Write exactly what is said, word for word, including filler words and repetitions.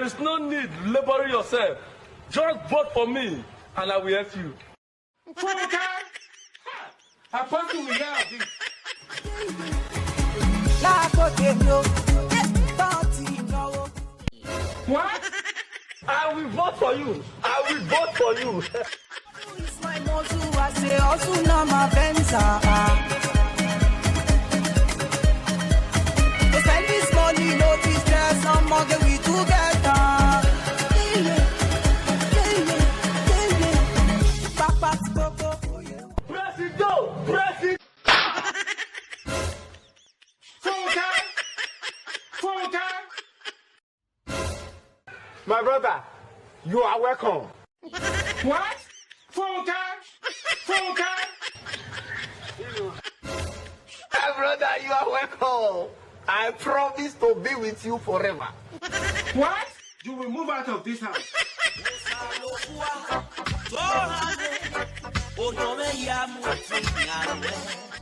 There's no need laboring yourself. Just vote for me and I will help you. Funke! Apostle will hear of this. Lákòókè mi o, tọ́ọ̀tì ìnáwó. What? I will vote for you. I will vote for you. It's my muscle, I say hustle, na my Benz, ah, ah. To spend this money, no distress, some more we together. Yeah, yeah, yeah, yeah, yeah, yeah. Papa ti kókó. Presido, Presido. Funke! Funke! My brother, you are welcome. What? Funke! Funke! My brother, you are welcome. I promise to be with you forever. What? You will move out of this house. Tó hàn mí, odò mi yá mu ti yàn wẹ́.